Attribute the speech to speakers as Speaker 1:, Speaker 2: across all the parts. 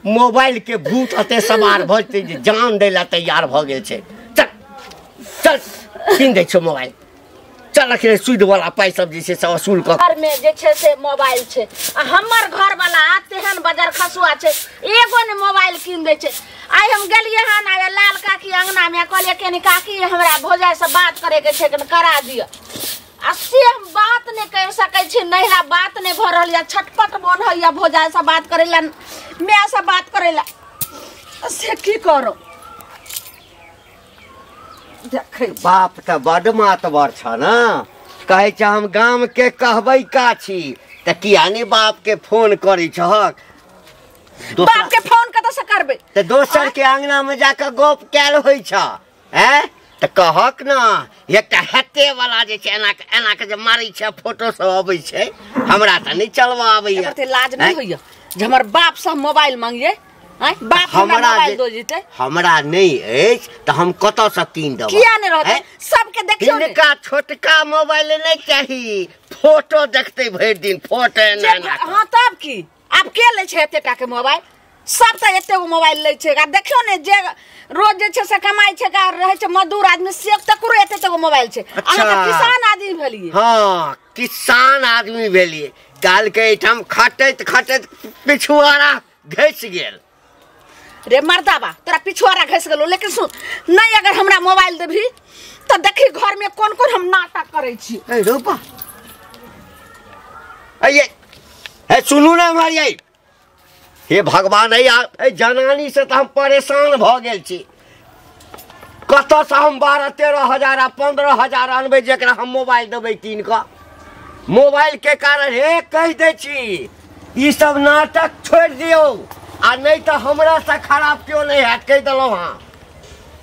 Speaker 1: Mobile के भूत अते सवार भऽ जेतै जे जान दै लए तैयार भऽ गेल छै। चल चल कीन दै छौ मोबाइल, चल अखने सूद वाला पाइ सब जे छै से वसूल कऽ।
Speaker 2: घर में जे छै से मोबाइल छै आ हमर घर वाला तेहन बजर खसुआ छै, एगो ने मोबाइल कीन दै छै। आइ हम गेलियै हन आइ लाल काकी अंगना में, कहलियै कनी काकी हमरा भौजाइ से बात करे के छै, कनी करा दिअ। आ से हम बात नहि करि सकै छी, नहिरा बात नहि भऽ रहल यऽ, छटपट मोन होइए भौजाइ से बात करै लए, माय से बात करै लए, से की करू।
Speaker 1: देखै बाप तऽ बड मातबर छ ने, कहै छै हम गाम के कहबै का छी, तऽ किया नहि बाप के फोन करै छहक?
Speaker 2: बाप के फोन कतऽ से करबै?
Speaker 1: तऽ दोसर के अंगना में जाकऽ गप कयल होइ छ, हैं? तऽ कहक न, एकटा हेते वाला जे छै एना एना के जे मारै छै, फोटो सब अबै छै, हमरा तऽ नहि चलबऽ आबैया।
Speaker 2: एते लाज नहि होइया जे हमर बाप से मोबाइल मांगिए? बाप हमरा मोबाइल दो जेतै?
Speaker 1: हमरा नहि अछि तऽ हम कतऽ से कीन देबै?
Speaker 2: किया नहि रहतै? सबके देखियौ ने।
Speaker 1: हिनका छोटका मोबाइल नहि चाही, फोटो देखतै भरि दिन, फोटो एना एना।
Speaker 2: हाँ तब की, आब के लै छै एते टा के मोबाइल? सब तऽ एते गो मोबाइल लै छै। आ देखियौ ने जे रोज जे छै से कमाइ छै, रहै छै मजदूर आदमी, से तकरो एते एते गो मोबाइल छै। अहाँ तऽ किसान आदमी भेलियै।
Speaker 1: हाँ किसान आदमी भेलियै, काल्हि के एहिठाम खटैत खटैत पिछुआरा घसि गेल।
Speaker 2: रे मर्दाबा, तोरा पिछुआरा घसि गेलो, लेकिन सुन नहीं अगर हमरा मोबाइल देबही तऽ देखी घर में कोन कोन हम नाटक करै छी।
Speaker 1: ए रोपा, ए सुनू ने हमारी, हे भगवान, एहि जनानी से तऽ हम परेशान भऽ गेल छी। कतऽसँ हम 12-13 हजार आ 15 हजार अनबै जेकरा हम मोबाइल देबै कीन कऽ? मोबाइल के कारण हे कहि दै छी, ई सब नाटक छोड़ि दियौ, आ नहि तऽ हमरा से खराब केओ नहि हैत, कहि देलहुँ। हाँ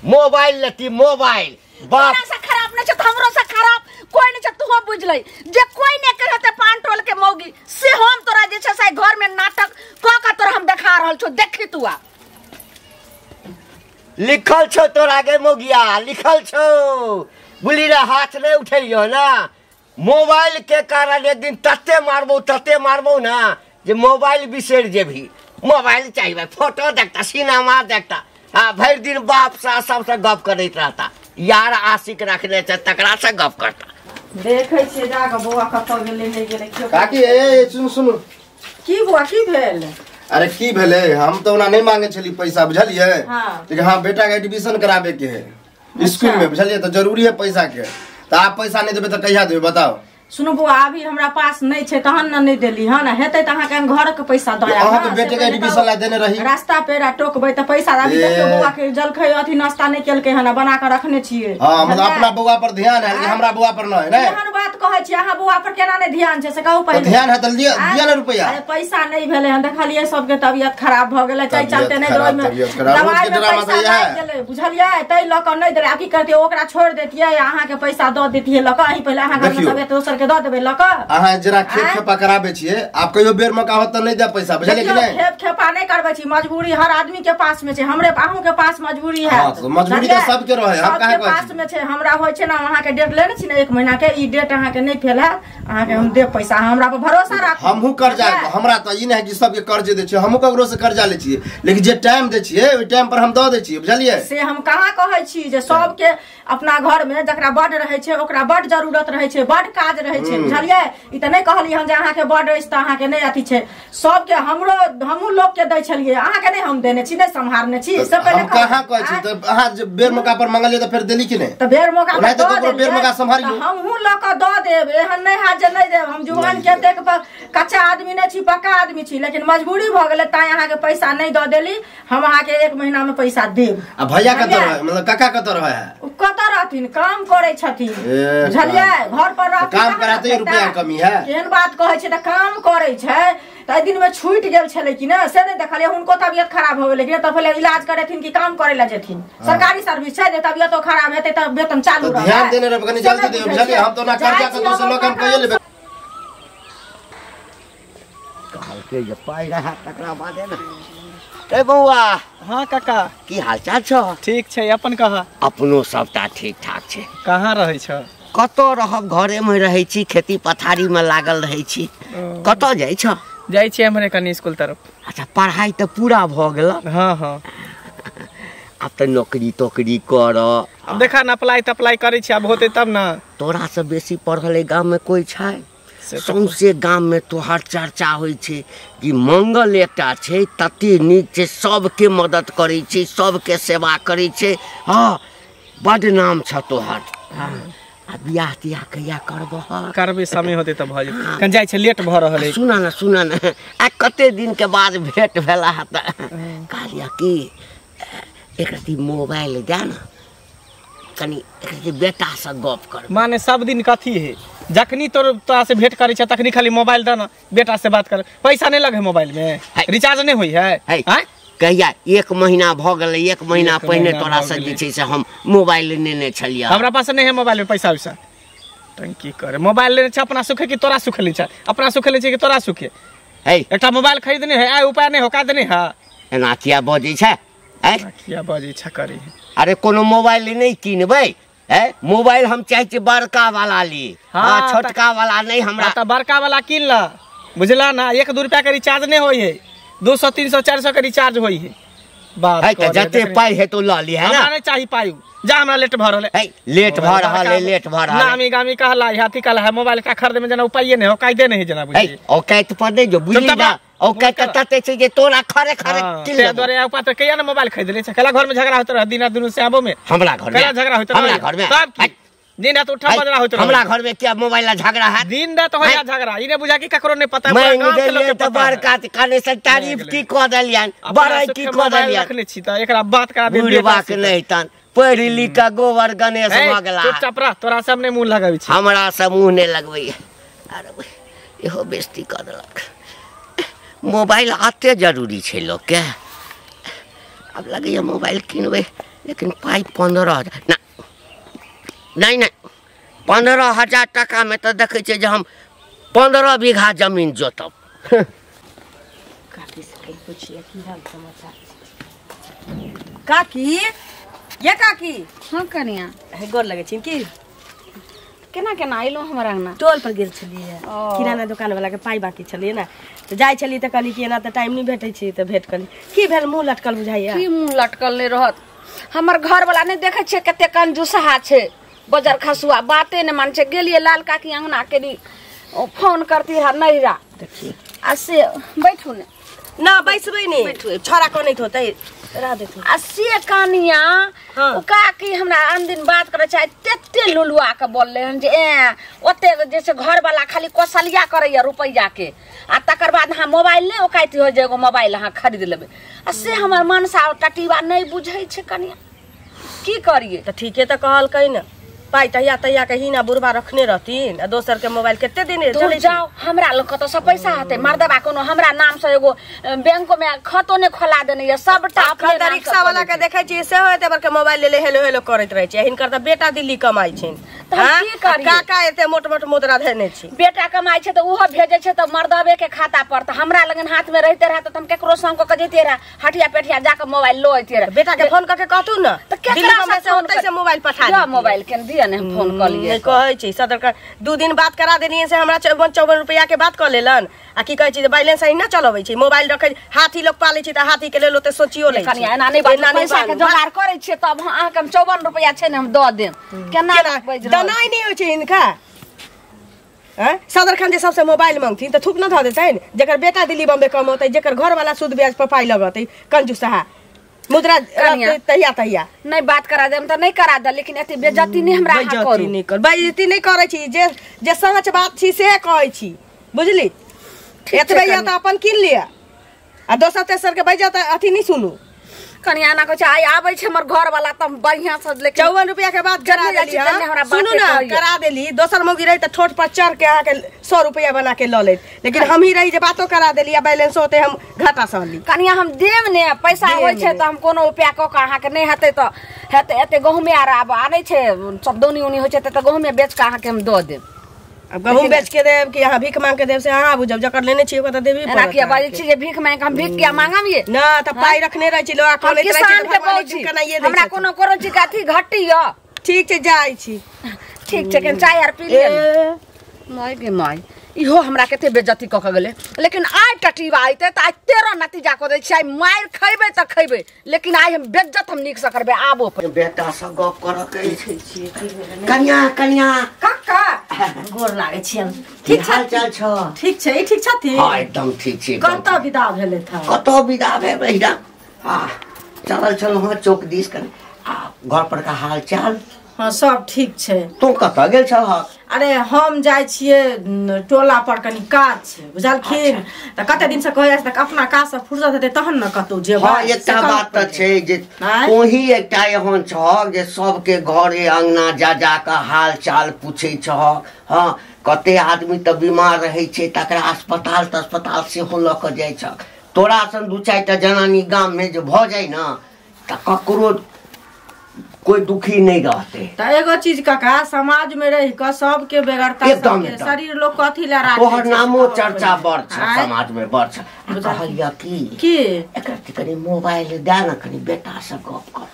Speaker 1: मोबाइल लेती मोबाइल, बाप
Speaker 2: से खराब नहीं छै, हमरो से खराब कोई नहीं छै। तू बुझलै जे कोई नहीं कहते पान टोल के मौगी, से हम तोरा जे छै से घर में नाटक कऽ कऽ तोरा हम देखा रहल छौ, देखी तू। आ
Speaker 1: लिखल छौ तोरा गे मौगिया, लिखल छौ, बुली रे हाथ नहीं उठेलियो ना। मोबाइल के कारण एक दिन तते मारबो ना जे मोबाइल बिसरि जेबही। मोबाइल चाहिए भाई, फोटो देखता, सिनेमा देखता, आ भरि दिन बाप सा सबसे गप करैत रहता, यार आशिक रखने छै तकरा से गप करता।
Speaker 3: देखै छियै जाके बौआ कतऽ गेलै नहि गेलै।
Speaker 4: काकी ए सुनू सुनू।
Speaker 3: की बौआ की भेल?
Speaker 4: अरे की भेलै, हम तऽ ओना नहि मांगे छली पैसा बुझलियै, लेकिन हाँ बेटा के एडमिशन कराबे के है स्कूल में बुझलियै, तऽ जरूरी है पैसा के, तऽ आप पैसा नहि देबै तऽ कहिया देबै बताओ?
Speaker 3: सुनू बौआ, अभी हमरा पास नहीं छै तहन न नहीं देली हन, हेतै त अहाँ के घर के पैसा दऽ आएब।
Speaker 4: अहाँ के बेटे के एडमिशन ला देने रही,
Speaker 3: रास्ता पेरा टोकबै त पैसा। अभी देखियौ बौआ के जलखै अथी नाश्ता नहीं केलकै हन, बना के रखने छियै।
Speaker 4: हां मतलब अपना बौआ पर ध्यान है, हमरा बौआ पर न है ने?
Speaker 3: एहन बात कहै छी, अहाँ बौआ पर केना नहीं ध्यान छै से कहू पहिले।
Speaker 4: ध्यान है त लिअ दिअ ने रुपैया।
Speaker 3: अरे पैसा नहीं भेलै हन, देखलियै सबके तबियत खराब भ गेलै, तै चलते नहीं दऽ ओइमे दवाई में पैसा लागि गेलै बुझलियै, तै लऽ कऽ नहीं देलै। आब की करतियै, ओकरा छोड़ि देतियै, अहाँ के पैसा दऽ देतियै लऽ कऽ, अहीं पहिले अहाँ घर में तबियत दोसर के दऽ देबै लऽ कऽ।
Speaker 4: अहाँ जरा खेप खेपा कराबै छियै, आप कहियो बेर मौका होत तऽ नहि देब पैसा बुझलियै कि नहि?
Speaker 3: खेप खेपा नहि करबै छी, मजबूरी हर आदमी के पास में छै, हमरे अहूँ के पास मजबूरी है।
Speaker 4: हां मजबूरी तऽ सबके रहै, हम काहे कहै
Speaker 3: पास में छै। हमरा होइ छै ने, अहाँ के डेट लेने छी ने 1 महीना के, ई डेट अहाँ के नहि फेल हैत, अहाँ के हम देब पैसा, हमरा पर भरोसा राखू।
Speaker 4: हमहूँ कर्जा, हमरा तऽ ई नहि है कि सबके कर्ज दै छियै, हमहूँ ककरो से कर्जा लै छियै, लेकिन जे टाइम दै छियै ओहि टाइम पर हम दऽ दै छियै बुझलियै?
Speaker 3: से हम कहाँ कहै छी जे सबके अपना घर में जकरा बड रहै छै ओकरा बड जरूरत रहै छै, बड काज रहै छै बुझलियै? ई तऽ नहि कहलियै हम जे अहाँके बड अछि तऽ अहाँके नहि अथी छै, सबके हमरो हमहूँ लोकके दै छलियै, अहाँके नहि हम देने छी, नहि सम्हारने छी। से पहिले
Speaker 4: हम कहाँ कहै छी? तऽ अहाँ जे बेर मौका पर मंगलियै तऽ फेर देली कि नहि?
Speaker 3: तऽ बेर मौका पर
Speaker 4: दऽ देलियै, बेर मौका सम्हारियौ,
Speaker 3: हमहूँ लऽ कऽ दऽ देब, एहन नहि हैत जे नहि देब। हम जुआन के देख कच्चा आदमी नहि छी, पक्का आदमी छी, लेकिन मजबूरी भऽ गेलै ताहि अहाँके पैसा नहि दऽ देली। हम अहाँके 1 महीना में पैसा देब।
Speaker 4: आ भैया कतऽ रहै, मतलब काका कतऽ रहै?
Speaker 3: ओ कतऽ रहथिन, काम करै छथिन बुझलियै, घर पर रहथिन,
Speaker 4: काम कराते रुपया कमी है।
Speaker 3: केहन बात कहै छै, तऽ काम करै छै तऽ एहि दिन में छूटि गेल छलै कि ने, से नहि देखलियै। हुनको तबियत खराब हो गेलै कि तऽ पहिले इलाज करेथिन कि काम करै लए जेथिन? सरकारी सर्विस छै जे तबियतो खराब हेतै तऽ वेतन चालू रहतै।
Speaker 4: ध्यान देने रहबै कनी, जल्दी दियौ बुझलियै? हम तऽ ओना कर्जा कतौ से लऽ कऽ हम कहिये लेबै।
Speaker 1: कहलकै जे पाइ रहए तकरा बादे ने। ए बौआ।
Speaker 5: हाँ काका,
Speaker 1: की हाल चाल छौ?
Speaker 5: ठीक छै, अपन कह?
Speaker 1: अपनो सबटा ठीक ठाक छै।
Speaker 5: कहाँ रहै छौ?
Speaker 1: कतऽ रहब, घरे में रहै छी, खेती पथारी में लागल रहै छी। कतऽ जाइ छौ?
Speaker 5: जाइ छी हमरे कनी स्कूल तरफ।
Speaker 1: अच्छा पढ़ाई तऽ पूरा भऽ गेल।
Speaker 5: हाँ हाँ।
Speaker 1: आब तऽ नौकरी तोकरी कर।
Speaker 5: अब देखा न अप्लाई तप्लाई करै छी, आब होतै तब न।
Speaker 1: तोरा से बेसी पढ़ल गाम में कोई छै? सौंसे गाम में तोहर चर्चा होइ छै कि मंगल एकटा छै तते नीक छै, सबके मदद करै छै, सबके सेवा करै छै। हाँ बड नाम छ तोहर। आ बियाह तियाह कहिया करबह?
Speaker 5: करबै समय होतै तऽ भऽ जेतै। कन जाइ छै लेट भऽ रहल है।
Speaker 1: सुना न सुना न, आ कते दिन के बाद भेंट भेला तऽ कहलिया कि एक रति मोबाइल दे न कनी एक रति बेटा से गप कर।
Speaker 5: माने सब दिन कथी है, जखनी तोर तोरा से भेंट करै छै तखनी खाली मोबाइल दे न, बेटा से बात कर। पैसा नहीं लगे मोबाइल में, रिचार्ज नहीं होई है। आँय
Speaker 1: कहिया एक महीना भऽ गेलै, एक महीना पहिने तोरा से जे छै से हम मोबाइल लेने छलियै।
Speaker 5: हमरा पास नहीं है मोबाइल में पैसा वैसा। टंकी करे मोबाइल लेने छै अपना सुखे कि तोरा सुखे ले छै? अपना सुखे ले छै कि तोरा सुखे?
Speaker 1: है
Speaker 5: एकटा मोबाइल खरीदने है, आइ उपाय नहीं हो का देने है।
Speaker 1: एना किया बजै छै?
Speaker 5: किया बजै छै करी?
Speaker 1: अरे कोनो मोबाइल नहीं किनबै। मोबाइल हम चाहै छी बड़का वाला ली। हाँ छोटका वाला नहीं हमरा।
Speaker 5: तऽ बड़का वाला किन ल, बुझला ना। 1-2 रुपया के रिचार्ज नहीं होई है, 200 300 400 के रिचार्ज होई है। बात
Speaker 1: है जते पाई है तो ल ली है ना।
Speaker 5: हमरा नहीं चाही पाई, जा हमरा लेट भऽ रहल है।
Speaker 1: लेट भऽ रहल है, लेट भऽ रहल है।
Speaker 5: नामी गामी कहला हाथी कहला है मोबाइल का खरीदे में जना उपाय नहीं हो, कायदे नहीं जना बुझी।
Speaker 1: औकात पर नहीं जो बुझली ना, औकात तते छै जे तोरा खरे खरे किन
Speaker 5: लेबो। तोरे उपाय त कहिया ना मोबाइल खरीद ले छै। कला घर में झगड़ा होत रह दिन रात दुनू से आबो में।
Speaker 1: हमरा घर में
Speaker 5: कला झगड़ा होत रह?
Speaker 1: हमरा घर में
Speaker 5: तब की दिन रात उठा बजरा होत रह।
Speaker 1: हमरा घर में क्या मोबाइल ला झगड़ा है?
Speaker 5: दिन रात हो जा झगड़ा। इने बुझा कि ककरो नहीं पता।
Speaker 1: पूरा गांव के लोग के पता। बड़का कने से तारीफ की क देलियन, बड़ाई की क देलियन।
Speaker 5: रखने छी त एकरा बात करा दे।
Speaker 1: बुढ़बा के नहीं तन पढ़ लिख के गोबर गणेश भ गेला।
Speaker 5: चुपचाप रह, तोरा सब ने मुंह लगाबै छी।
Speaker 1: हमरा से मुंह नहीं लगबै। अरे इहो बेइज्जती क देलक। मोबाइल आते जरूरी छै लोग के। अब लगैया मोबाइल किनबै, लेकिन पाइ 15,000 ना नहीं नहीं 15,000 टका में तो देखै छियै जे हम 15 बीघा जमीन जोतब।
Speaker 6: काकी से कहीं पूछिए की हाल समाचार। काकी ये काकी।
Speaker 2: हाँ कनिया
Speaker 6: हे गोर लगै छी की?
Speaker 2: केना केना अयलहुँ हमर अंगना?
Speaker 6: टोल पर गेल छलियै, किराना दुकान वाला के पाइ बाकी छलियै ने, तऽ जाइ छलियै तऽ कहली कि एना तऽ टाइम नहि भेटै छै तऽ भेट कहली। की भेल मुँह लटकल बुझाइया?
Speaker 2: की मुँह लटकल नहि रहत, हमर घर वाला नहि देखै छियै कते कंजूसहा छै, बजर खसुआ बाते नहि मान छै। गेलियै लाल काकी अंगना के फोन करती रहा नहीं रहा।
Speaker 6: देखिए
Speaker 2: आ से बैठू ने।
Speaker 6: ना बैसबै नहि, छोड़ा कनैत होतै रह देतै।
Speaker 2: आ से कनिया ओ काकी हमरा आन दिन बात करै छै तेते लुलुआ के बोलले हन जे ए ओते जैसे घर वाला खाली कौशलिया करैया रुपैया के, आ तकर बाद अहाँ मोबाइल नहि ओकाइत हो जे एगो मोबाइल अहाँ खरीद लेबै। आ से हमर मनसा टटीबा नहि बुझै छै कनिया, की करियै?
Speaker 6: तऽ ठीके तऽ कहलकै ने, पाइ तहिया तहिया के हिना बुढ़बा रखने रहथिन आ दोसर के मोबाइल कते दिन
Speaker 2: चलै। जाओ हमरा लग कतऽ से पैसा हेतै? मर्दबा कोनो हमरा नाम से एगो बैंक में खातो ने खोला देने ये, सबटा अपने नाम से।
Speaker 6: रिक्शा वाला के देखै छियै सेहो एते बड़का मोबाइल लेले हेलो हेलो करैत रहै छै। हिनकर तऽ बेटा दिल्ली कमाइ छैन।
Speaker 2: तऽ हम की करियै?
Speaker 6: काका एते मोट मोट मुद्रा धेने छी।
Speaker 2: बेटा कमाइ छै तऽ ओहो भेजै छै तऽ मर्दबे के खाता पर, तऽ हमरा लगन हाथ में रहिते रहत तऽ हम केकरो संग कऽ के जैतियै रह हटिया पेटिया जाके मोबाइल लऽ अइतियै रह।
Speaker 6: बेटा के फोन कऽ के कहतू ने
Speaker 2: तऽ केकरा
Speaker 6: से ओतै से मोबाइल पठा
Speaker 2: दियौ। मोबाइल के दिअ ने, हम फोन कऽ लियै।
Speaker 6: कहै छी सदर का 2 दिन बात करा देलियै से हमरा 54 रुपया के बात कऽ लेलन। आ की कहै छी जे बैलेंस अहिना चलबै छी, मोबाइल रखै हाथी लोग पालै छी तऽ हाथी के लेल ओते सोचियो लै छी।
Speaker 2: कनिया एना नहि बात, पैसा के जोगार करै छियै तब अहाँके हम 54 रुपया छै ने हम दऽ देब। केना
Speaker 6: दनाइ नहि होइ छै हिनका? सदर खान जे सबसे मोबाइल मांगथिन तऽ थूक न धऽ देतनि। जकर बेटा दिल्ली बम्बे कमौतै, जकर घर वाला सूद ब्याज पर पाइ लगतै, कंजूसहा मुद्रा तहिया तहिया
Speaker 2: नहीं बात करा देम तऽ नहीं करा दे, लेकिन एते बेइज्जती नहीं हमरा अहाँ करू।
Speaker 6: बेइज्जती नहीं कर, बेइज्जती नहीं करै छी, जे जे सच बात छी से कहै छी, बुझली? एतबे या तऽ अपन किन लिअ आ दोसर तेसर के बेइज्जत अथी नहीं सुनू।
Speaker 2: कनिया एना कहै छै आइ आबै छै हमर घर वाला तऽ बढ़िया से, लेकिन
Speaker 6: 54 रुपया के बात करा देली। सुनू ना, करा देली। दोसर मौगी रही तऽ ठोठ पर चढ़ के अहाँके 100 रुपया बना के लऽ लेत, लेकिन हम ही रही जे बातो करा देली आ बैलेंस होते हम घाटा सहली।
Speaker 2: कनिया हम देब ने पैसा होइ छै तऽ हम कोनो उपाय कऽ के अहाँके नहि हेतै तऽ हेतै। एते गहुमे आर आब आनै छै सब दौनी उनी होइ छै तऽ गहुमे बेच कऽ अहाँके हम दऽ देब।
Speaker 6: अब गहूम बेच के देब कि अहाँ भीख मांग के देब से अहाँ बुझब, जकर लेने छी ओकरा तऽ देबही
Speaker 2: पड़त। एना किया बाजै छी जे भीख मांग, हम भीख किया मांगम? ये
Speaker 6: ना तऽ पाइ रखने रहै छी, लोग कनैत रहै छी भगवान एक दिन कनाइए दै।
Speaker 2: हमरा कोनो कोनो चीज के अथी घटी यऽ।
Speaker 6: ठीक छै जाइ छी।
Speaker 2: ठीक छै, कनि चाय आर पी लिअ। माय गे माय, इहो हमरा कते बेइज्जती कऽ के गेलै लेकिन आइ टटीबा अइतै तऽ आइ 13 नतीजा कऽ दै छियै आइ मारि खैबै तऽ खैबै लेकिन आइ हम बेइज्जत हम नीकसँ करबै आबो
Speaker 1: बेटा से गप करऽ के कनिया कनिया
Speaker 3: काका गोर लागै छियन ठीक
Speaker 1: हाल चाल छौ
Speaker 3: ठीक छै ई ठीक छथिन
Speaker 1: हां एकदम ठीक छी
Speaker 3: कतऽ विदा भेलै था
Speaker 1: कतऽ विदा भेलै आ चलल चल हां चौक दिस कनि आ घर पर का हाल चाल
Speaker 3: हाँ सब ठीक छै
Speaker 1: तू कतऽ गेल छह
Speaker 3: अरे हम जाइ छियै टोला पर कनी काज छै बुझलखिन तऽ कते दिन से कहै जाइ छै अपना काज से फुर्सत हेतै तहन ने कतौ जेबै
Speaker 1: हाँ एकटा बात तऽ छै जे तोही एकटा एहन छह जे सबके घरे अंगना जा जा कऽ हाल चाल पूछै छह हाँ कते आदमी तऽ बीमार रहै छै तकरा अस्पताल तऽ अस्पताल सेहो लऽ कऽ जाइ छह तोरा सन 2-4 टा जनानी गाममे जे भऽ जाइ ने तऽ ककरो कोई दुखी नहीं रहते
Speaker 3: त एगो चीज काका समाज में रह के सबके बेगरता सबके शरीर लोग कथी ला राखे
Speaker 1: तोहर नामो चर्चा बड़ छ समाज में बड़ छ कहलिया की
Speaker 3: की
Speaker 1: एकर कनी मोबाइल दे ना कनी बेटा से गप कर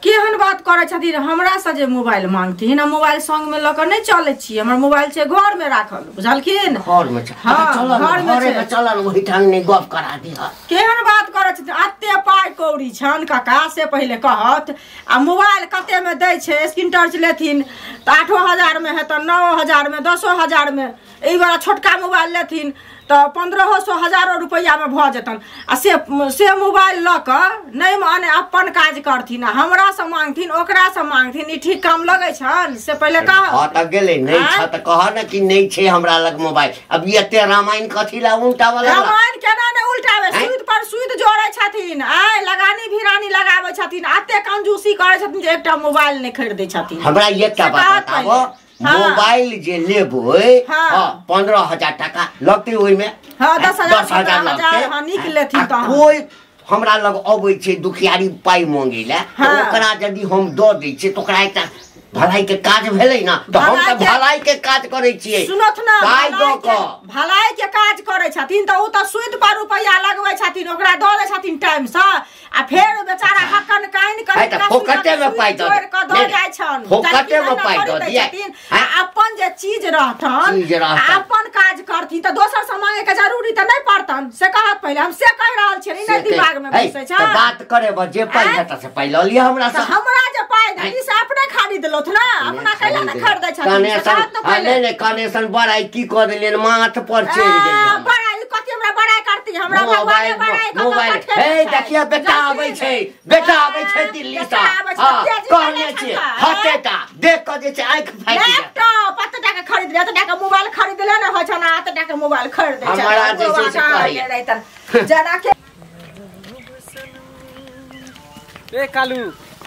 Speaker 3: केहन बात करै छथिन हमरा से जे मोबाइल मांगथिन हम मोबाइल संग में लऽ के नहीं चलै छी हमर मोबाइल छै घर में राखल बुझलखिन
Speaker 1: घर में छै
Speaker 3: हां
Speaker 1: घर में चलल ओहि ठाम नहीं गप करा दिह
Speaker 3: केहन बात करै छथिन अते पाइ कौड़ी छन काका से पहिले कहत आ मोबाइल कते में दै छै स्क्रीन टच लेथिन तऽ 8,000 में हेतन 9,000 में 10,000 में ई वाला छोटका मोबाइल लेथिन तऽ 1,500 हजारो रुपैआ में भऽ जेतन आ से मोबाइल लऽ कऽ नहि माने अपन काज करथिन आ हमरा से मांगथिन ओकरा से मांगथिन ई ठीक काम लगै छन से पहिले कह
Speaker 1: हाँ तऽ गेलै नहीं छ तऽ कह न कि नहीं छै हमरा लग मोबाइल अब ई एते रामायण कथी ला उल्टावला
Speaker 3: रामायण केना ने उल्टावे सूद पर सूद जोड़ै छथिन आय लगानी भिरानी लगाबै छथिन अते कंजूसी करै छथिन जे एकटा मोबाइल नहि खरीदै छथिन
Speaker 1: हमरा एकटा बात बताबो मोबाइल जे लेबै हाँ 15,000 टका लगतै ओहिमे
Speaker 3: हाँ 10,000 15,000 हाँ निक लेथिन
Speaker 1: तऽ कोइ हमरा लग अबै छै दुखियारी पाइ मांगै ला ओकरा यदि हम दऽ दै छियै तऽ ओकरा एकटा भलाई के काज भेलै ना तऽ हम तऽ भलाई के काज करै छियै
Speaker 3: सुनत ना
Speaker 1: पाइ दऽ कऽ
Speaker 3: भलाई के काज करै छथिन तऽ ओ तऽ सूद पर रुपैआ लगबै छथिन ओकरा दऽ दै छथिन टाइम से आ फेर बेचारा हकन काइन
Speaker 1: कर फोकटे में पाइ
Speaker 3: दऽ जाइ छन
Speaker 1: फोकटे में पाइ दऽ दियै
Speaker 3: आ अपन जे चीज रहतन अपन काज करथिन तऽ दोसर से मांगे के जरूरी तऽ नहि पड़तन से कहत पहिले हम से कहि रहल छियै ई नहि दिमाग में घुसै छै
Speaker 1: तऽ बात करे जे पाइ हेतै से पाइ लऽ लिअ हमरा से
Speaker 3: हमरा जे पाइ देती से अपने खरीद लौथ ना अपना कैला ने खरीदै छथिन
Speaker 1: नहीं नहीं कनेक्शन बड़ाई की कऽ देलियन माथ पर चढ़ि गेलै
Speaker 3: बड़ाई कथी हमरा बड़ाई करती हमरा भगवाने बड़ाई कऽ
Speaker 1: मोबाइल हे देखिए बेटा आबै छै बेटा आबै छै दिल्ली से हां कहने छियै हटेटा देख कऽ जे छै आंखि फाटि गेल
Speaker 3: लैपटॉप 8 टाका खरीद ले 8 टाका मोबाइल खरीद ले ने होइ छै ना 8 टाका मोबाइल खरीद दै छै
Speaker 1: हमरा जे छै से कहै
Speaker 3: जना के
Speaker 5: ए कालू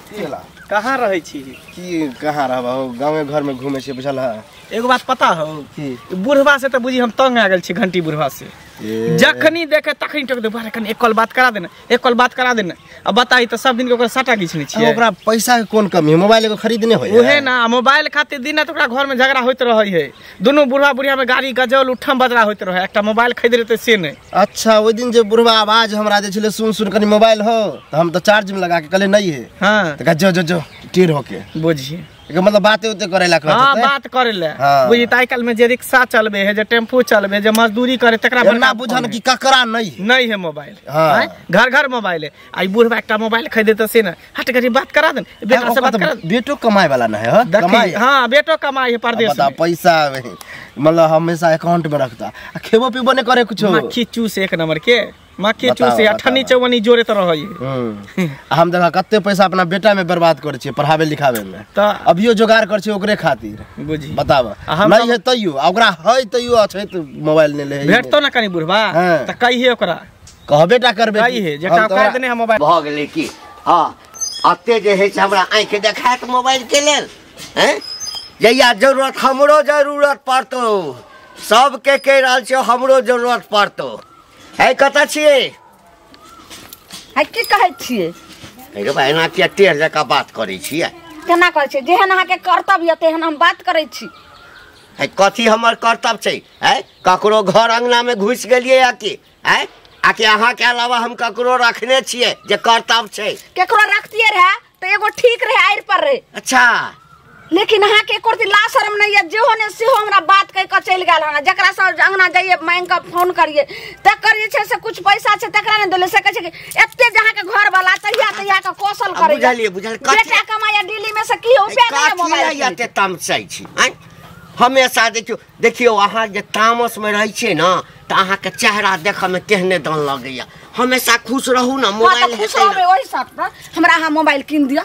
Speaker 4: की होला
Speaker 5: कहाँ रहै छी
Speaker 4: की कहाँ रहब गाँवे घर में घूमे छी बुझल है
Speaker 5: एगो बात पता हो
Speaker 4: की
Speaker 5: बुढ़वा से तऽ बुझी हम तंग आ गेल छी घंटी बुढ़वा से जखनी देखे तखनी टोक दे बारे कनी एक कॉल बात करा देना एक कॉल बात करा देना अब बताई तऽ सब दिन के ओकरा साटा घिचने छियै
Speaker 4: ओकरा पैसा के कोन कमी है मोबाइल एगो खरीदने होय
Speaker 5: उहे ना मोबाइल खातिर दिन रात ओकरा घर में झगड़ा होइत रहै है दुनू बुढ़वा बुढ़िया में गाड़ी गजल उठम बजरा होइत रहै एकटा मोबाइल खरीद लेतै से नहि
Speaker 4: अच्छा ओहि दिन जे बुढ़वा आवाज हमरा जे छलै सुन सुन कनी मोबाइल हो तऽ हम तऽ चार्ज में लगा के कहले नहीं है
Speaker 5: हां
Speaker 4: तऽ जो जो जो टेढ़ होके
Speaker 5: बुझिए
Speaker 4: एकर मतलब बाते उते करे ला कहत
Speaker 5: हां बात करे ला बुझी त आइ काल में जे रिक्शा चलबे है जे टेम्पू चलबे जे मजदूरी करे तकरा
Speaker 4: बड़का बुझन कि ककरा नहीं है
Speaker 5: नहीं है मोबाइल हां घर घर मोबाइल है आई बुढ़वा एकटा मोबाइल खरीद देते से ना हट गरी बात करा देन बेटा से बात करा
Speaker 4: बेटो कमाए वाला ना है हां
Speaker 5: कमाए हां बेटो कमाए है परदेश
Speaker 4: बता पैसा मतलब हमेशा अकाउंट में रखता आ खेबो पीबो नहीं करे कुछो
Speaker 5: मक्खी चूस एक नंबर के मक्खी चूस अठन्नी चौवनी जोड़े तो रहै
Speaker 4: हम देखा कते पैसा अपना बेटा में बर्बाद करे छियै पढ़ावे लिखावे में
Speaker 5: त
Speaker 4: अभियो जोगाड़ कर छियै ओकरे खातिर
Speaker 5: बुझी
Speaker 4: बताब नहीं है तैयो ओकरा है तैयो अछै त मोबाइल नहीं ले
Speaker 5: भेटतो ना कनी बुढ़वा त कहिए ओकरा
Speaker 4: कहबे टा करबे
Speaker 5: कहिए जेकरा कह देने हम मोबाइल
Speaker 1: भऽ गेलै की हां अते जे है से हमरा आंखि देखात मोबाइल के लेल हैं जहिया जरूरत हमरो जरूरत पड़तो सबके कहि रहल छियै हमरो जरूरत पड़तो है कतऽ छियै
Speaker 2: है की कहै छियै
Speaker 1: रे भाई एना किया टेढ़ जकाँ बात करै छियै
Speaker 2: केना कहै छियै जेहन अहाँके कर्तव्य यऽ तेहन हम बात करै छी
Speaker 1: है कथी हमर कर्तव्य छै है ककरो घर अंगना में घुसि गेलियै या की है आकि अहाँके अलावा हम ककरो रखने छियै जे कर्तव्य छै
Speaker 2: केकरो रखतियै रहे तऽ एगो ठीक रहे आड़ि पर रहे
Speaker 1: अच्छा
Speaker 2: लेकिन अहाँ के एको रति लाज शरम नहीं है जेहो ने सेहो हमरा बात कह के चलि गेल हन जकरा से अंगना जाइए मांगि के फोन करिए तकर जे छै से कुछ पैसा छै तकरा नहि देले से कहै छै कि एते जे अहाँ के घर वाला तहिया तहिया के कौशल करे
Speaker 1: बुझलिए बुझल
Speaker 2: बेटा कमाया दिल्ली में से की रुपया नहीं मोबाइल
Speaker 1: एते तमसै छी हमेशा देखियो देखियो अहाँ जे तामस में रहै छियै न त अहाँ के चेहरा देखऽ में केहने दन लगैया हमेशा खुश रहू न मोबाइल
Speaker 2: खुश रहबै ओहि साथ न हमरा अहाँ मोबाइल कीन दिअ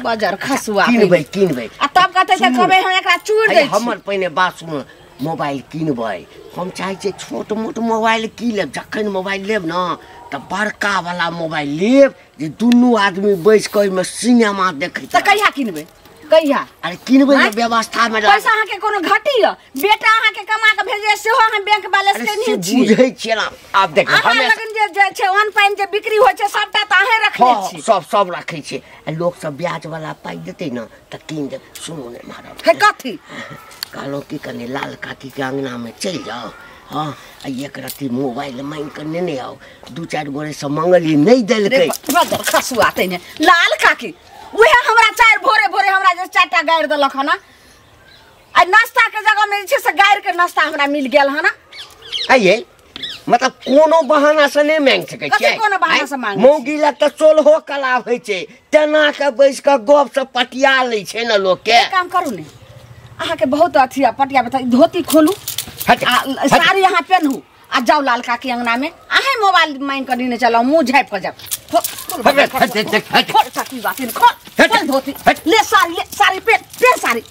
Speaker 2: बाजार खसुआ
Speaker 1: किनबै किनबै
Speaker 2: आ तब कहतै जे कहबै हम एकरा चूर दै छी
Speaker 1: हमर पहिने बात सुन मोबाइल किनबै हम चाहै छियै छोट मोट मोबाइल की लेब जखन मोबाइल लेब न त बड़का वाला मोबाइल लेब जे दुनू आदमी बैस के ओहिमे सिनेमा देखै
Speaker 2: त कहिया किनबै कहिया
Speaker 1: अरे किनबै ने व्यवस्था में
Speaker 2: पैसा अहाँ के कोनो घटी य बेटा अहाँ के कमा के भेजे सेहो अहाँ बैंक बैलेंस के नहीं छी
Speaker 1: बुझै छियै ना आब देख
Speaker 2: अहाँ लगन जे जे छै ऑन पाइन जे बिक्री होइ छै सबटा त अहाँ रखने छी
Speaker 1: सब सब रखै छी आ लोक सब ब्याज वाला पाइ देतै न त कीन देब सुनू ने महाराज
Speaker 2: हे कथी
Speaker 1: कहलहुँ कि कनि लाल काकी के अंगना में चलि जाओ हाँ आ एक रत्ती मोबाइल मांगि के नेने आउ दू चारि गोरे से मंगलियै नहि देलकै
Speaker 2: खसुआ तैने लाल काकी उहे हमरा चारि भोरे भोरे हमरा जे चारिटा गारि देलक हन आ नाश्ता के जगह में जे छै से गारि के नाश्ता हमरा मिल गेल हन
Speaker 1: आइये मतलब कोनो बहाना से नहि मांगि सकै छियै
Speaker 2: कोनो बहाना से मांगै
Speaker 1: मौगी लग तऽ सोलहो कला होइ छै तेना के बैस के गप से पटिया लै छै ने लोक के
Speaker 2: एक काम करू ने अहाँ के बहुत अथी आ पटिया बता धोती खोलू आ साड़ी अहाँ पेन्हू आ जाउ लाल काकी अंगना में अहें मोबाइल मांगि के नेने चलाउ मुँह झाँपि के जाउ खोल धोती ले साड़ी पेन पेन साड़ी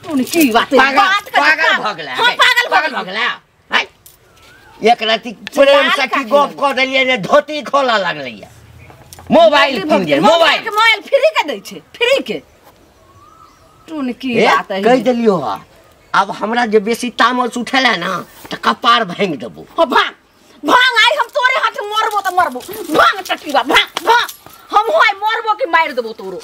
Speaker 2: तू की बात
Speaker 1: पागल भऽ गेलै
Speaker 2: हां पागल भऽ
Speaker 1: गेलै एक राति प्रेम से की गप कऽ देलियै ने धोती खोलऽ लगलैया मोबाइल कीन दियै मोबाइल
Speaker 2: मोबाइल फ्री के दै छै फ्री के तू की बात है
Speaker 1: कहि देलियो अब हमरा जे बेसी तामस उठेला ना त कपार भांगि देबो
Speaker 2: हो भांग भांग आई हम तोरे हाथ मरबो त मरबो भांग चटीबा भांग भांग हम हो आई मरबो कि मारि देबो तोरो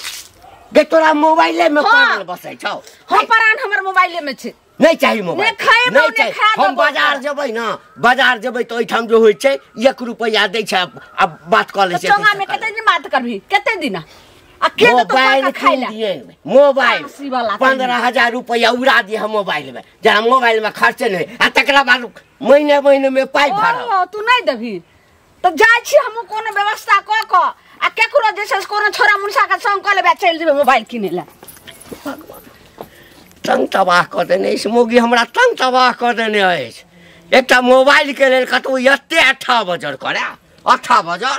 Speaker 1: गे तोरा मोबाइले में पागल बसै छौ
Speaker 2: हम प्राण हमर मोबाइले में छै
Speaker 1: नहीं चाहिए मोबाइल
Speaker 2: नहीं चाहिए
Speaker 1: हम बाजार जबै ना बाजार जबै त ओइठाम जे होइ छै 1 रुपैया दै छै आ बात कऽ लै छै
Speaker 2: चोंगा में कते दिन बात करबी कते दिन आ के तो
Speaker 1: मोबाइल
Speaker 2: खाइ ला
Speaker 1: मोबाइल 15,000 रुपैया उड़ा दिए हम मोबाइल में जहाँ मोबाइल में खर्च नहीं आ तकरा बाद महीने महीने में पाइ भरब
Speaker 2: ओ तू नहीं देबी त जाइ छी हम कोनो व्यवस्था क क आ केकरो जे छै कोनो छोरा मुनसा के संग क लेबै चलि जेबै मोबाइल किनै ला
Speaker 1: भगवान तंग तबाह कऽ देने अछि मौगी हमरा तंग तबाह कऽ देने अछि एकटा मोबाइल के लेल कतौ एते अठा बजर करे अठा बजर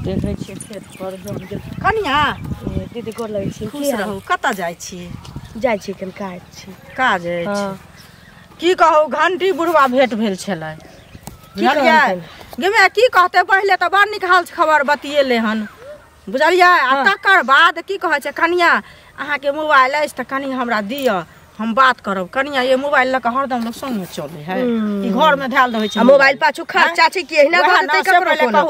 Speaker 3: देखै छियै खेत पर कनिया
Speaker 6: दीदी गोर लगै छी
Speaker 3: खुश रहू कतऽ जाइ छी
Speaker 6: जाइ छी कनि काज छै
Speaker 3: काज अछि की कहू घंटी बुढ़वा भेट भेल छलै बुझलियै गे की कहतै पहिले तऽ बड़ नीक हाल खबर बतियेलै हन बुझलियै आ तकर बाद की कहै छै कनिया अहाँके मोबाइल अछि तऽ कनि हमरा दिअ हम बात करब कनिया ये मोबाइल लऽ कऽ हरदम लोक संगे चलै है ई घर में धैल रहै छै
Speaker 6: मोबाइल पाछू खर्चा छै कि एहिना भऽ जेतै ककरो कोनो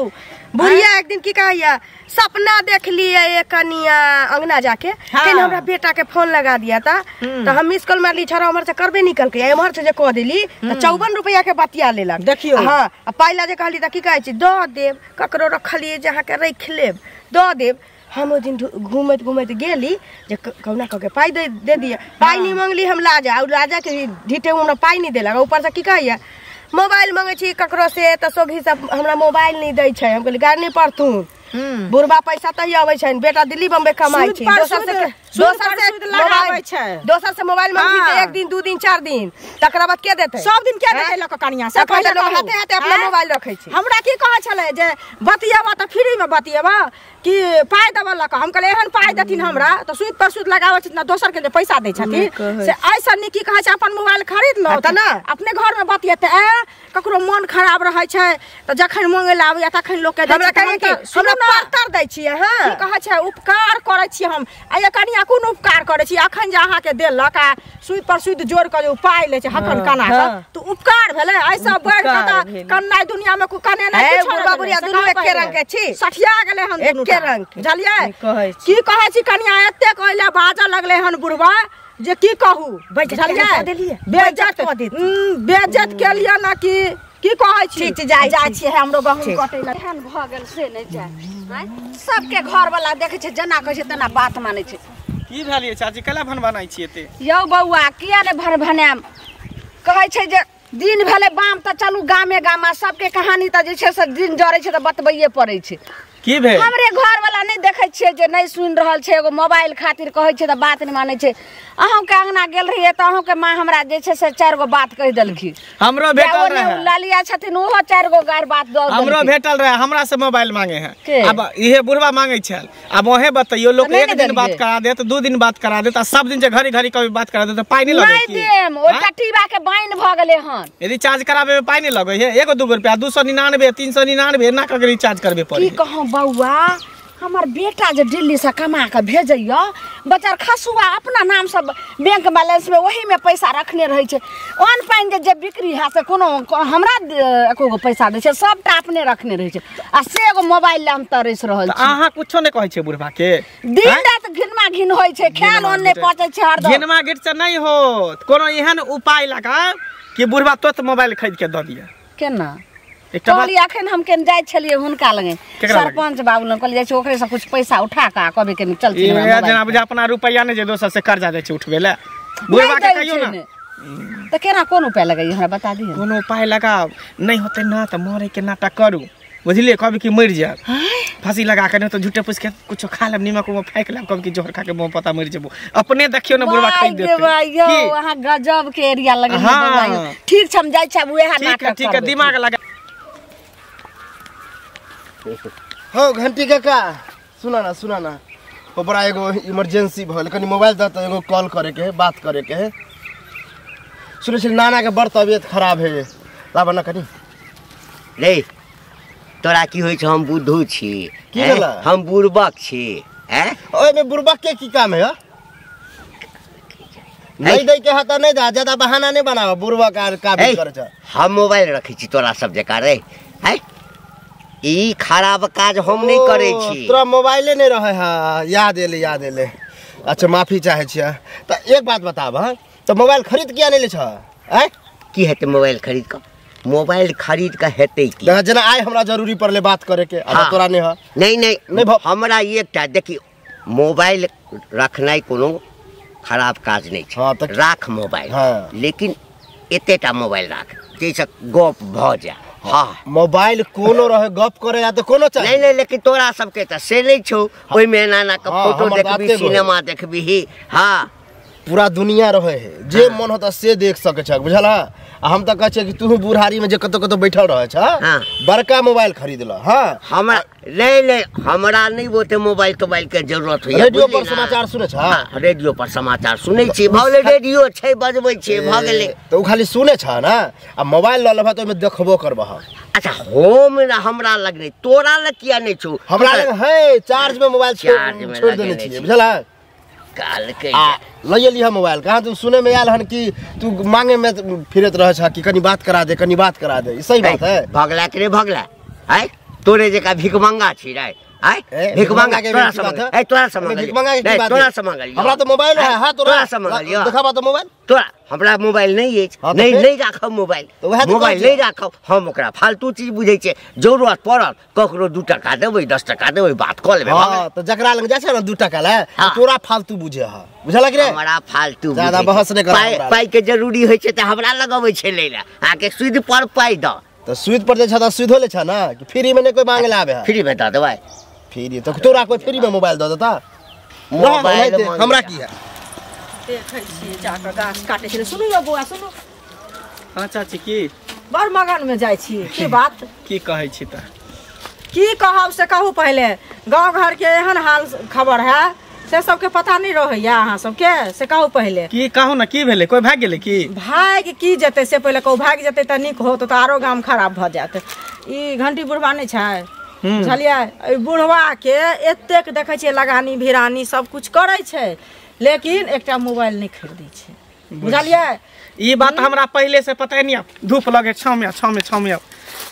Speaker 6: बुढ़िया एक दिन की कहैया सपना देख लियै ये कनिया अंगना जाके कनि हमरा बेटा के फोन लगा दिया ता तऽ हम मिस कॉल मारली छोरा उम्हर से करबे निकल के एम्हर से जे कह देली तऽ 54 रुपया के बतिया लेलक
Speaker 3: देखियो
Speaker 6: हां आ पाइला जे कहली तऽ की कहै छी दऽ देब ककरो रखलियै जे अहाँके राखि लेब दऽ देब हम ओहि दिन घूमैत घूमैत गेली जे कहुना कऽ के पाइ दे दिए पाइ नहीं मंगली हम लाजा और लाजा के ढीठे हमरा पाइ नहीं देलक ऊपर से की कहैया मोबाइल मंगै छी ककरो से तऽ सोघी सब हमरा मोबाइल नहीं दै छै हम कहली गारि नहीं पड़थुन बुढ़बा पैसा तहिया अबै छनि बेटा दिल्ली बम्बई कमाइ छै दोसर से मोबाइल मंगली तऽ 1 दिन 2 दिन 4 दिन तकरा बाद के देतै
Speaker 3: सब दिन के देतै लऽ कऽ कनिया से
Speaker 6: पहिले लोग हाथे हाथे अपना मोबाइल रखै छै
Speaker 3: हमरा की कहै छलै जे बतियेबा तऽ फ्री में बतियेबा कि पाइ देबऽ लऽ कऽ हम कहलियै एहन पाइ देथिन हमरा तऽ सूद पर सूद लगाबै छथिन दोसर के जे पैसा दै छथिन से ऐसा नीक की कहै छै अपन मोबाइल खरीद लो
Speaker 6: तऽ ना
Speaker 3: अपने घर में बतियेतै ककरो मन खराब रहै छै तऽ जखन मंगै लए आबैया तखन लोक के दै
Speaker 6: हमरा कहै कि हमरा पातर दै छी अहाँ
Speaker 3: की कहै छै उपकार करै छी हम आ ये कनिया कोन उपकार करै छी अखन जे अहाँके देलक आ सूद पर सूद जोड़ कऽ जे पाइ लै छै हकन कना कऽ तऽ उपकार भेलै ऐसा बढ़ि कऽ तऽ कन्नाइ दुनिया में कने
Speaker 6: नहि बुढ़बा बुढ़िया दुनू एके रंग के छी
Speaker 3: सठिया गेलै हन दुनू
Speaker 6: एके रंग के
Speaker 3: बुझलियै की कहै छी कनिया एते कहै बाजऽ लगलै हन बुढ़बा जे की कहू बुझलियै बेइज्जत बेइज्जत केलियै ना कि की कहै छी
Speaker 6: जाइ
Speaker 3: जाइ छी हमरो गहूम कटै
Speaker 2: ला एहन भऽ गेल से नहि जाय सबके घर वाला देखै छै जेना कहै छै तेना बात मानै छै
Speaker 5: की भेलिए चाची कला भनभनाइ छी एते?
Speaker 2: यौ बौआ किया ने भनभनाएम, कहै छै जे दिन भेलै बाम तऽ चलू गामे गाम, सबके कहानी तऽ जे छै से दिन जरै छै तऽ बतबैये पड़ै छै।
Speaker 5: की भेल?
Speaker 2: हमरे घर वाला नहि देखै छियै जे नहि सुनि रहल छै, एगो मोबाइल खातिर कहै छै तऽ बात नहि मानै छै। अहूँके अंगना गेल रहियै तऽ अहूँके माँ हमरा जे छै से 4 गो बात कहि देलखिन।
Speaker 5: हमरो भेटल रहे,
Speaker 2: ललिया छथिन ओहो 4 गो गारि बात दऽ देलखिन।
Speaker 5: हमरो भेटल रहे, हमरा से मोबाइल मांगे है। अब इहे बुढ़वा मांगे छल, अब ओहे बतैयो लोग एक दिन बात करा देत, 2 दिन बात करा देत, आ सब दिन जे घड़ी घड़ी कभी बात करा देत पाइ नहि लगै।
Speaker 2: नहि देम, ओ टटीबा के बाइन भऽ गेलै हन।
Speaker 5: रिचार्ज कराबे में पाइ नहि लगै है, 1 2 रुपया 299 399 एना कऽ के रिचार्ज करबे पड़े।
Speaker 2: की कहूँ बौआ, हमर बेटा जे दिल्ली से कमा के भेजैया बचार खसुआ अपना नाम से बैंक बैलेंस में वही में पैसा रखने रहे छै। अन्न पानि जे बिक्री है से कोनो हमरा एको गो पैसा दै छै, सबटा अपने रखने रहे छै। आ से एगो मोबाइल ले हम तरस रहल छी।
Speaker 5: अहाँ कुछो नहि कहै छै बुढ़वा के?
Speaker 2: दिन रात घिनमा घिन होइ छै, खायल अन्न नहि पचै छै हरदम।
Speaker 5: घिनमा घिन से नहि होत, कोनो एहन उपाय लगा कि बुढ़वा तुरंत मोबाइल खरीद के दऽ दिअ।
Speaker 2: केना? कहलियै अखन हम केन जाइ छलियै हुनका लगे, सरपंच बाबू लग, कहलियै जाइ छी ओकरे से कुछ पैसा उठा कऽ कहबै कनि चलथिन हमरा।
Speaker 5: जेना बुझा अपना रुपैआ नहि जे दोसर से कर्जा जाइ छै उठबै लए, बुढ़वा के कहियौ ने।
Speaker 2: तऽ केना कोन उपाय लगैयै हमरा बता दिअ।
Speaker 5: कोनो उपाय लगाउ, नहि होतै ना तऽ मरे के नाटक करू, बुझलियै? कहबै कि मरि जायब फांसी लगा के, नहि तऽ झूठे पूछ के कुछो खा लेब, नीमक उमक फाँकि लेब, कहब कि जहर खा के मुँह पता मरि जेबो। अपने देखियौ ने बुढ़वा खरीद देतै।
Speaker 2: यौ अहाँ गजब के एरिया लगेलियै बौआ यौ। ठीक छै हम जाइ छी आब उएह नाटक करबै।
Speaker 5: ठीक है, दिमाग लगा।
Speaker 4: हो घंटी काका सुना ना, सुना ना, ओ बड़ा एगो इमरजेंसी भल, कनी मोबाइल द त एगो कॉल करे के है, बात करे के है। सुनै छी नाना के बड़ तबियत खराब है, लाबा ना कनी।
Speaker 1: रे तोरा की होइ छै, हम बुद्धू छी, हम बुड़बक छी। हैं
Speaker 4: ओए में बुड़बक के की काम है? नहीं दै के है त नहीं दा, ज्यादा बहाना नहीं बनाओ, बुड़बक आर का भी करे छ।
Speaker 1: हम मोबाइल रखै छी तोरा सब जका रे, हैं ई खराब काज हम नहीं करे छी।
Speaker 4: तोरा मोबाइले नहीं रहे है, याद एले, याद एले। अच्छा माफी चाहे छियै। त एक बात बताब, हां त मोबाइल खरीद किया नहीं ले छ? हैं
Speaker 1: की हेतै मोबाइल खरीद क? मोबाइल खरीद क हेतै की?
Speaker 4: जेना आइ हमरा जरूरी पड़ले बात करे के, आ तोरा नहीं है।
Speaker 1: नहीं नहीं, हमरा एकटा देखी मोबाइल रखनाइ कोनो खराब काज नहीं छै। राख मोबाइल, लेकिन एतेटा मोबाइल राख जैसे गप भ जाए। हाँ
Speaker 4: मोबाइल कोनो रहे गप करे या तो कोनो चाही।
Speaker 1: नहीं नहीं, लेकिन तोरा सबके त से नहीं छौ, ओइ में एना एना के फोटो देखबी, सिनेमा देखबी। हाँ
Speaker 4: पूरा दुनिया रहे है, जे मन होता से देख सके छ, बुझल? आ हम त कहै छियै कि तू बुढ़ारी में जे कतौ कतौ बैठल रहे छ, बड़का मोबाइल खरीद ल। हां
Speaker 1: हमरा नहीं नहीं, हमरा नहीं बोते मोबाइल तोबाइल के जरूरत होइए।
Speaker 4: रेडियो पर समाचार सुनै छ?
Speaker 1: हां रेडियो पर समाचार सुनै छी, भऽ गेलै रेडियो छै बजबै छै, भऽ गेलै।
Speaker 4: त उ खाली सुनै छ ना, आ मोबाइल ल लेबह त ओइमे देखबो करबह।
Speaker 1: अच्छा हम हमरा लग नहीं, तोरा लग किया नहीं छौ?
Speaker 4: हमरा लग है, चार्ज में मोबाइल छोड़ देने छियै, बुझल?
Speaker 1: काल के
Speaker 4: लइए लिह मोबाइल। कहाँ तू सुने में आयल हन कि तू मांगे में फिरत रहे छ कि कनी बात करा दे, कनी बात करा दे, ई सही बात है? भगला
Speaker 1: के रे भगला, आय तोरे जका भिखमंगा छी रे, आय भिखमंगा के तोरा से मांगल, तोरा से मांगल,
Speaker 4: भिखमंगा के बात
Speaker 1: तोरा से मांगल।
Speaker 4: हमरा तो मोबाइल है। हां
Speaker 1: तोरा से मांगल,
Speaker 4: देखाबा तो मोबाइल।
Speaker 1: तोरा हमरा मोबाइल नहीं अछि, नहीं नहीं राखब मोबाइल, मोबाइल नहीं राखब हम। ओकरा फालतू चीज बुझै छै, जरूरत पड़ल ककरो 2 टका देबै, 10 टका देबै, बात कऽ लेबै।
Speaker 4: हां त जकरा लग जाइ छै ना 2 टका ले, तोरा फालतू बुझे ह, बुझलक रे?
Speaker 1: हमरा फालतू
Speaker 4: ज्यादा बहस नहीं कर।
Speaker 1: पाइ के जरूरी होइ छै त हमरा लगबै छै लै लए, अहाँके सूद पर पाइ द।
Speaker 4: त सूद पर जे छ त सूद होले छ ना, कि फ्री में नहीं कोई मांगे ला आबे है?
Speaker 1: फ्री में द देबै।
Speaker 4: फ्री त तोरा कोई फ्री में मोबाइल the देता?
Speaker 1: मोबाइल
Speaker 4: हमरा की है?
Speaker 3: देखै छी जाके गाछ काटै छै। सुनू यौ बौआ सुनू।
Speaker 5: हां चाची की
Speaker 3: बड़ मगन में जाइ छी, की बात?
Speaker 5: की कहै छी त?
Speaker 3: की कहब से कहू पहिले, गाँव घर के एहन हाल खबर है से सबके पता नहीं रहैया अहाँ सबके, से कहू पहिले।
Speaker 5: की कहू ना, की भेलै? कोई भागि गेलै की?
Speaker 3: भागि की जेतै से पहिले कहू, भागि जेतै तऽ नीक होत, तऽ आरो गाम खराब भऽ जायत। ई घंटी बुढ़वा नहि छै, बुझलियै? एहि बुढ़वा के एतेक देखै छियै लगानी भिरानी सब कुछ करै छै, लेकिन एकटा मोबाइल नहि खरीदै छै, बुझलियै?
Speaker 5: ई बात हमरा पहिले से पता नहीं। धूप लगे छाँव में, छाँव में, छाँव में।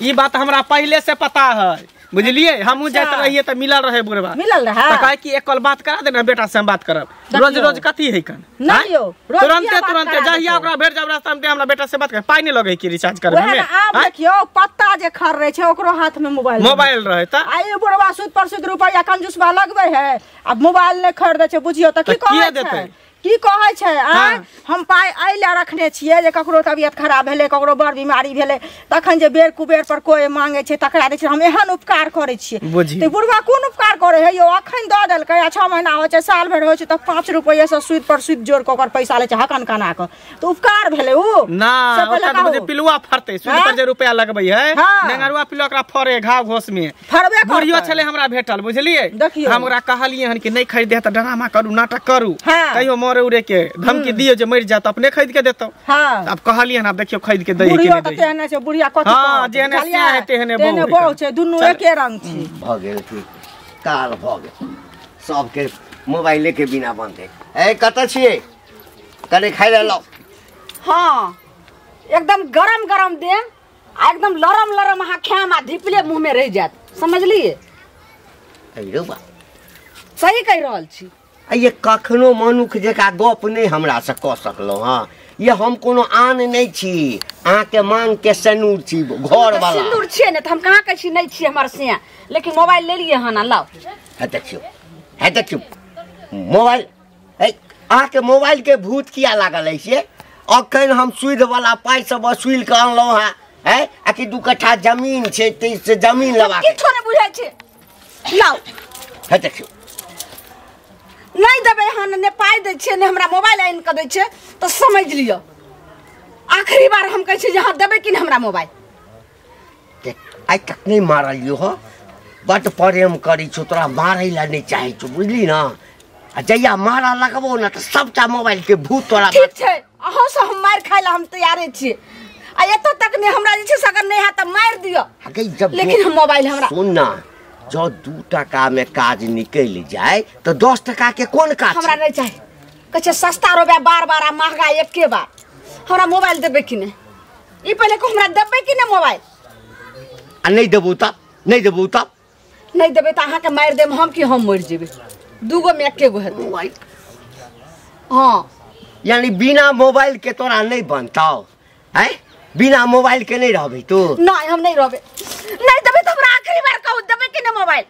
Speaker 5: ई बात हमरा पहिले से पता है बुझलिए हमहू जाइत रहिए त मिलल रहे बुढ़वा
Speaker 3: मिलल रहे
Speaker 5: त कहे कि एक कॉल बात करा देना बेटा से हम बात करब रोज रोज कथी है कन
Speaker 3: नहीं यो
Speaker 5: तुरंते तुरंते जहिया ओकरा भेट जाब रास्ता में हमरा बेटा से बात कर पाई नहीं लगे कि रिचार्ज करबे में
Speaker 3: आब देखियो पत्ता जे खर रहे छै ओकरो हाथ में मोबाइल
Speaker 5: मोबाइल रहे त
Speaker 3: आ ई बुढ़वा सूद पर सूद रुपया कंजूसबा लगबे है अब मोबाइल नहीं खरीदे छै बुझियो त की कहै छै की कहै छै आ हम पाइ एहि लए रखने छियै जे ककरो तबियत खराब भेलै ककरो बड़ बीमारी भेलै तखन जे बेर कुबेर पर कोइ मांगे छै तकरा दै छै हम एहन उपकार करै छियै तऽ बुढ़वा कोन उपकार करै है यौ अखन दऽ देलकै आ 6 महीना होइ छै साल भरि होइ छै तऽ 5 रुपैआ से सूद पर सूद जोड़ कऽ ओकर पैसा लै छै हकन कना कऽ तऽ उपकार भेलै उ
Speaker 5: ना ओकरा तऽ पिलुआ फड़तै सूद पर जे रुपैआ लगबै है नेंगरुआ पिलुआ ओकरा फड़े घाव घोस में
Speaker 3: फड़बे करतै
Speaker 5: बुढ़ियो छलै हमरा भेटल बुझलियै हम ओकरा कहलियै हन कि नहि खरीदे तऽ ड्रामा करू नाटक करू कहियो मरे उरे के धमकी दियो जे मर जात अपने खरीद के देतो।
Speaker 3: हां
Speaker 5: अब कहलिए ना देखियो खरीद के दई के
Speaker 3: नहीं दई तेहने छै बुढ़िया कथि
Speaker 5: हां जेहने सिया है तेहने
Speaker 3: बहु छै दुनू एके रंग छै
Speaker 1: भ गेल की काल भ गेल सबके मोबाइले के बिना बंद है। ए कत छियै कने खाइ ले लो।
Speaker 2: हां एकदम गरम गरम देम आ एकदम लरम लरम अहाँ खाम आ धिपले मुंह में रह जात समझलिए।
Speaker 1: ए रे बा
Speaker 2: सही कह रहल छी।
Speaker 1: ये कखनो मनुख जका गप नहीं हमरा से कह सकलो। हाँ ये हम कोनो आन नहीं छी अहाँ के मांग के सनूर छी घर वाला
Speaker 2: सिंदूर छियै ने त हम कहाँ कहै छी नहीं छी हमर सिया लेकिन मोबाइल ले लिए हन लाओ।
Speaker 1: है देखियो है देखियो मोबाइल ए अहाँ के मोबाइल के भूत किया लागल है से अखन हम सुध वाला पाई सब वसूल के अनलहुँ हां है आ कि 2 कट्ठा जमीन छै ते से जमीन लगा के
Speaker 2: किछो नै बुझै छै लाओ।
Speaker 1: है देखियो
Speaker 2: नहीं देबै हन ने पाइ दै छियै ने हमरा मोबाइल आनि कऽ दै छियै तऽ समझ लिअ आखिरी बार हम कहै छी जे अहाँ देबै कि नहि हमरा मोबाइल।
Speaker 1: आइ तक नहीं मारलियो हो बड प्रेम करै छौ तोरा मारै ला नहीं चाहै छौ बुझली ना आ जहिया मारा लगबो ना तऽ सबटा मोबाइल के भूत तोरा।
Speaker 2: ठीक छै अहूँ से हम मारि खाइ ला हम तैयारे छियै आ एतऽ तक नहि हमरा जे छै से अगर नहि हैत तऽ मारि दिअ लेकिन हम मोबाइल हमरा
Speaker 1: सुन ना जो 2 टका में काज निकल जाए तो 10 टका के कौन काज
Speaker 2: हमरा नहीं चाहिए। कहै सस्ता रोबे बार बार आ महंगा एके बार हमरा मोबाइल देबै कि नहीं ई पहले को हमरा देबै कि नहीं मोबाइल
Speaker 1: आ नहीं देबो तब नहीं देबो तब
Speaker 2: नहीं देबै तऽ अहाँके मारि देब हम कि हम मरि जेबै दूगो में एके गो हेतै
Speaker 1: मोबाइल।
Speaker 2: हाँ
Speaker 1: यानी बिना मोबाइल के तोरा नहीं बनतौ है बिना मोबाइल के नहीं रहबे तू।
Speaker 2: नहीं हम नहीं रहबे नहीं देबै तऽ हमरा आखिरी बार कहू देबै कि नहीं मोबाइल।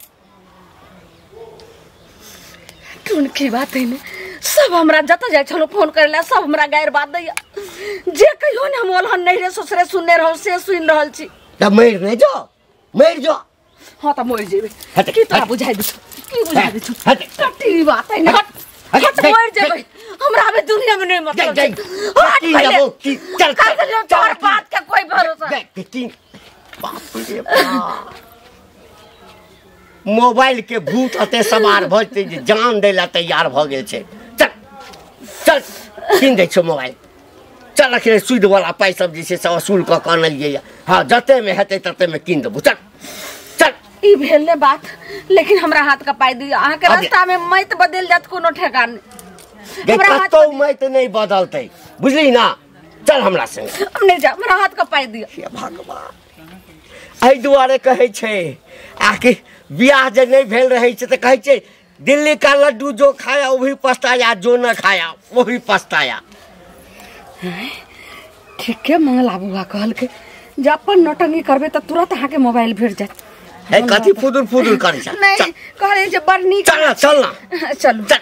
Speaker 2: कोन की बात है ने सब हमरा जतऽ जाइ छलहुँ फोन करै ला सब हमरा गारि बात दैया जे कहियो ने हम ओलहन नहीं रे ससुरे सुनने रहौ से सुनि रहल छी
Speaker 1: तऽ मरि नहि जो मरि जो।
Speaker 2: हाँ तऽ मरि जेबै की तोरा बुझाइ दै छौ की बुझाइ दै छौ कटी बात है ने हट मरि जेबै हमरा अबे दुनिया में नहीं मतलब छै। चल तोहर बात के कोई भरोसा
Speaker 1: बाप रे बाप मोबाइल के भूत अते सवार भऽ जेतै जे जान दै ला तैयार भऽ गेल छै। चल चल कीन दै छौ मोबाइल चल अखने सूद वाला पाइ सब जे छै से वसूल कऽ कऽ अनलियै। हाँ जतेमे हेतै ततेमे कीन देबौ चल चल।
Speaker 2: ई भेल ने बात लेकिन हमरा हाथ के पाइ दियौ अहाँके रास्ता में मत बदलि जायत कोनो ठेकान
Speaker 1: नहि कतौ मत नहीं बदलतै बुझली ना चल हमरा संगे
Speaker 2: हम नहीं जाब हमरा हाथ के पाइ दियौ।
Speaker 1: हे भगवान एहि दुआरे कहै छै आकि बियाह जे नहीं भेल रहै छै तऽ कहै छै दिल्ली का लड्डू जो खाया वो भी पछताया जो न खाया वो भी पछताया।
Speaker 2: ठीके मंगला बुआ कहलकै जे अपन नौटंकी करबै तऽ तुरंत अहाँके मोबाइल भेट जायत।
Speaker 1: ए कथी फुदुर फुदुर करै छै
Speaker 2: नहीं कहै जे बड़ नीक
Speaker 1: चल ना चल ना
Speaker 2: चलू चल।